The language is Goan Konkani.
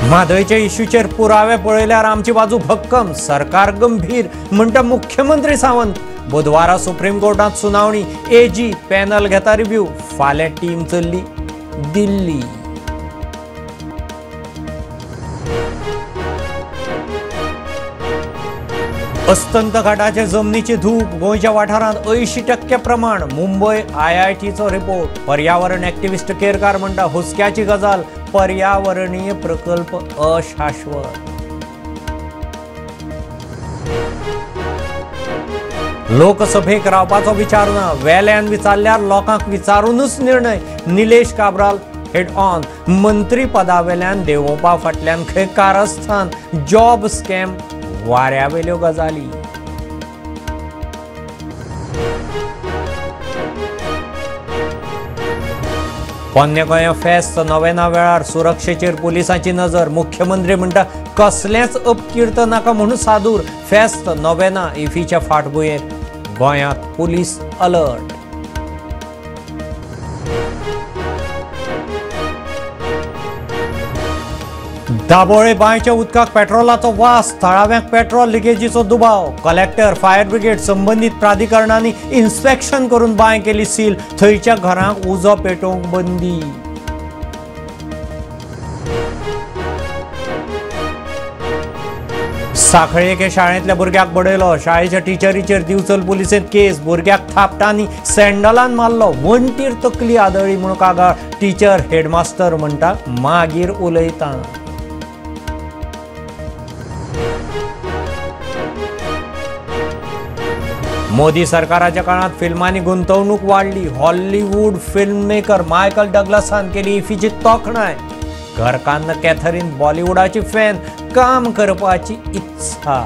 म्हादयच्या इश्यूचेर पुरावे पळयल्यार आमची बाजू भक्कम, सरकार गंभीर म्हणटा मुख्यमंत्री सावंत। बुधवारा सुप्रीम कोर्टात सुनावणी, एजी पॅनल घेता रिव्ह्यू, फाल्यां टीम चल्ली दिल्ली। अस्तंत घाटाचे जमनीची धूप, गोंयच्या वाठारांत 80% प्रमाण, मुंबय आयआयटीचो रिपोर्ट। पर्यावरण एक्टिविस्ट केरकार म्हणटा हुस्क्याची गजाल, पर्यावरणीय प्रकल्प अशाश्वत। लोकसभेक रावपाचो विचार ना, वेल्यान विचारल्यार लोकांक विचारूनच निर्णय, निलेश काब्राल हेड ऑन। मंत्रीपदावेल्यान देंवोवपा फाटल्यान खंय कारस्थान, जॉब स्कॅम वाऱ्यावेल्यो गजाली। पोन्ने गोंया फेस्त नोवेना वेळार सुरक्षेचेर पुलिसांची नजर, मुख्यमंत्री म्हणटा कसलेंच अपकीर्त नाका म्हणून सादूर। फेस्त नोवेना इफीच्या फाटभुंयेर गोंयांत पुलीस अलर्ट। दाबोळे बांयच्या उदकाक पेट्रोलाचो वास, थळाव्यांक पेट्रोल लिकेजीचो दुबाव। कलेक्टर, फायर ब्रिगेड संबंदीत प्राधिकरणांनी इन्स्पेक्शन करून बांय केली सील, थंयच्या घरांक उजो पेटोवंक बंदी। सांखळे एके शाळेंतल्या भुरग्याक बडयलो, शाळेच्या टिचरीचेर दिवचल पुलिसेंत केस, भुरग्याक थापटांनी सँडलान मारलो, वणटीर तकली आदळ्ळी म्हूण कागाळ, टिचर हेडमास्टर म्हणटा मागीर उलयता। मोदी सरकाराच्या काळात फिल्मांनी गुंतवणूक वाडली, हॉलिवूड फिल्म मेकर मायकल डग्लसान केली इफीची तोखणाय। घरकान्न कॅथरीन बॉलिवूडाची फॅन, काम करपाची इत्सा।